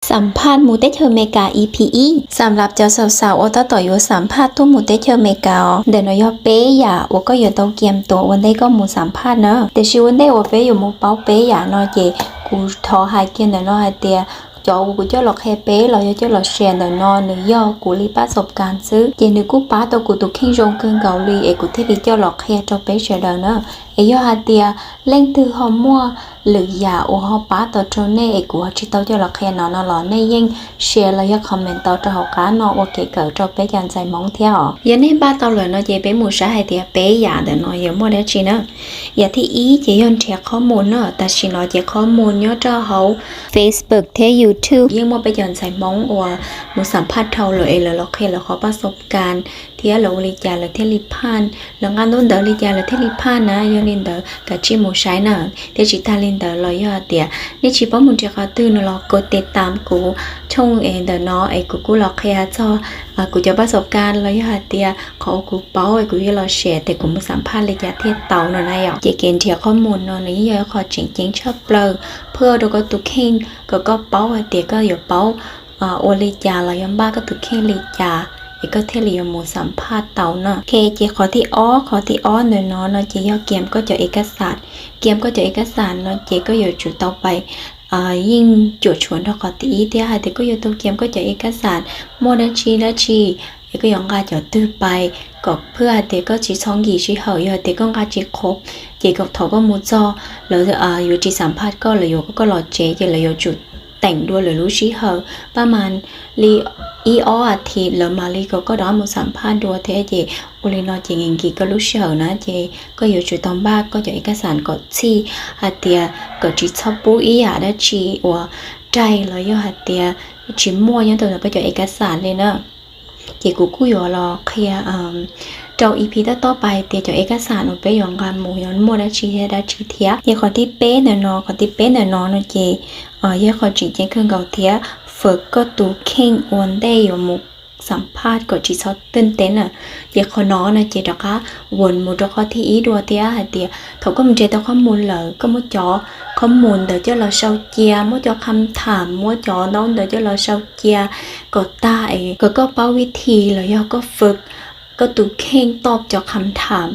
Xam phaj mus teb chaws Amelikas E P ib. Xam lab cov xaus xaus uas tab tom yuav xam phaj tuaj mus teb chaws Amelikas os, ntawm no yog peb yam uas koj yuav tau kiam tuam ua ntej koj mus xam phaj na. Tiam sis ua ntej uas peb yuav mus paub peb yam no ces kuv thov hais kiag ntawm no hais tias cov uas kuv coj los qhia peb los yog coj los share ntawm no nws yog kuv li pab xob kas xwb, ces nws kuj pab tau kuv tus kheej zoo kawg nkaus li es kuv thiaj li coj los qhia rau peb sawv daws na. Es yog hais tias leej twg ho muaj lwm yam uas ho pab tau rau nej es kuv ho tsis tau coj los qhia no no los nej yeej share los yog comment tau rau hauv qab no ua kev kawm rau peb cov ntxhais Hmoob thiab os. Yog nej npaj tau lawm no ces peb mus saib hais tias peb yam ntawm no yuav muaj dab tsi na. Yam thib ib ces yog nrhiav qhov mus na. Tam sim no ces qhov mus nyob rau hauv Facebook thiab YouTube yeej muaj peb cov ntxhais Hmoob uas mus xam phaj dhau lawm es lawv los qhia lawv qhov pab xob kas thiab lawv ua li cas lawv thiaj li phaj, lawv nqa ntaub ntawv li cas lawv thiaj li phaj na. Yog li ntawd kav tsij mus saib na. Thiab tsis tag li ntawd los yog hais tias nej tsis paub mus nrhiav qhov twg no los koj tiv tam kuv channel es ntawm no es kuv kuj los qhia txog kuv cov pab xob kas los yog hais tias qhov uas kuv paub es kuv yuav los share tias kuv mus xam phaj li cas thiaj tau no na yom. Ces kev nrhiav qhov mus no nws yeej yog qhov tseem ceeb tshaj plaws, pab rau koj tus kheej kom koj paub hais tias koj yuav paub ua li cas los yog npaj koj tus kheej li cas es koj thiaj li yuav mus xam phaj tau na. Ok, ces qhov thib ob, qhov thib ob ntawm no no ces yog kiam koj cov ev kas xas. Kiam koj cov ev kas xas no ces koj yuav tsum tau pais yeej cuam tshuam nrog qhov thib ib thiab hais tias koj yuav tau kiam koj cov ev kas xas muaj dab tsi dab tsi es koj yuav nqa cov twg pais kom pab hais tias koj tsis txhob nkim sij hawm. Yog hais tias koj nqa tsis khob ces kom thaum koj mus txog lawv yuav tsis xam phaj koj, lawv yuav kom koj los tsev ces lawv yuav tsum teem dua lawv lub sij hawm pab mas li ib ob as thiv lawv mam li kom koj rov mus xam phaj dua thiab. Ces ua li no ces nkim nkim koj lub sij hawm na. Ces koj yuav tsum tau npaj koj cov ev kas xas kom txhij hais tias kom tsis txhob pub ib yam dab tsi uas raig los yog hais tias tsis muaj nyob rau ntawm koj cov ev kas xas li na. Ces kuv kuj yuav los qhia rau E P tob tob pais tias cov ev kas xas uas peb yuav nqa mus yuav muaj dab tsi thiab dab tsi thiab. Ces qhov thib peb ntawm no, qhov thib peb ntawm no no ces yog qhov tseem ceeb kawg nkaus thiab, fwm koj tus kheej ua ntej yuav mus xam phaj kom tsis txhob twj teeb na. Ces qhov no no ces rov qab ua mus rau qhov thib ib dua thiab hais tias thaum koj mus nrhiav tau qhov mus lawm koj muab cov qhov mus ntawd coj los sau cia, muab cov kham tham, muab cov ntaub ntawv coj los sau cia kom tag es kom koj paub vib thi los yog koj fwm koj tus kheej toj cov kham tham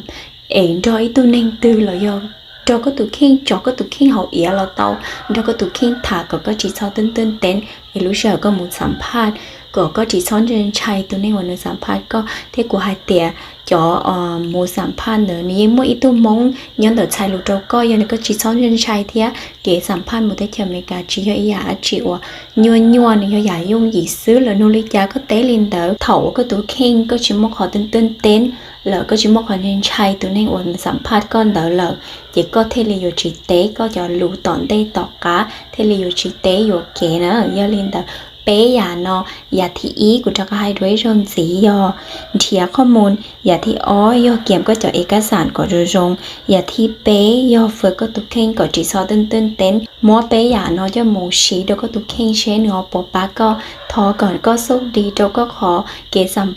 es nrog ib tug neeg twg los yog nrog koj tus kheej, tso koj tus kheej hauv iav los tau, nrog koj tus kheej tham kom koj tsis txhob twj twj teeb es lub sij hawm koj mus xam phaj kom koj tsis txhob ntshai ntshai tus neeg uas nws xam phaj koj. Thiab kuv hais tias cov mus xam phaj ntawd nws yeej muaj ib tug Hmoob nyob ntawm txhais lus rau koj, yog li koj tsis txhob ntshai ntshai thiab. Kev xam phaj mus teb chaws Amelikas tsis yog ib yam dab tsi uas nyuaj nyuaj, nws yog yam yooj yim xwb. Lawv nug li cas koj teb li ntawd. Thaum uas koj tus kheej koj tsis muaj qhov twj twj teeb lawm, koj tsis muaj qhov ntshai tus neeg uas xam phaj koj ntawd lawm, ces koj thiaj li yuav tsis teb koj cov lus tom ntej tom qab, thiaj li yuav tsis teb yuam kev na. Yog li ntawd peb yam no, yam thib ib kuv rov qab hais dua ib zaug ntxiv yog nrhiav qhov mus, yam thib ob yog kiam koj cov ev kas xas kom zoo zoo, yam thib peb yog fwm koj tus kheej kom tsis txhob twj twj teeb. Muab peb yam no coj mus siv rau koj tus kheej seb nws ho puas pab koj. Thov kom koj xub di rau koj qhov kev xam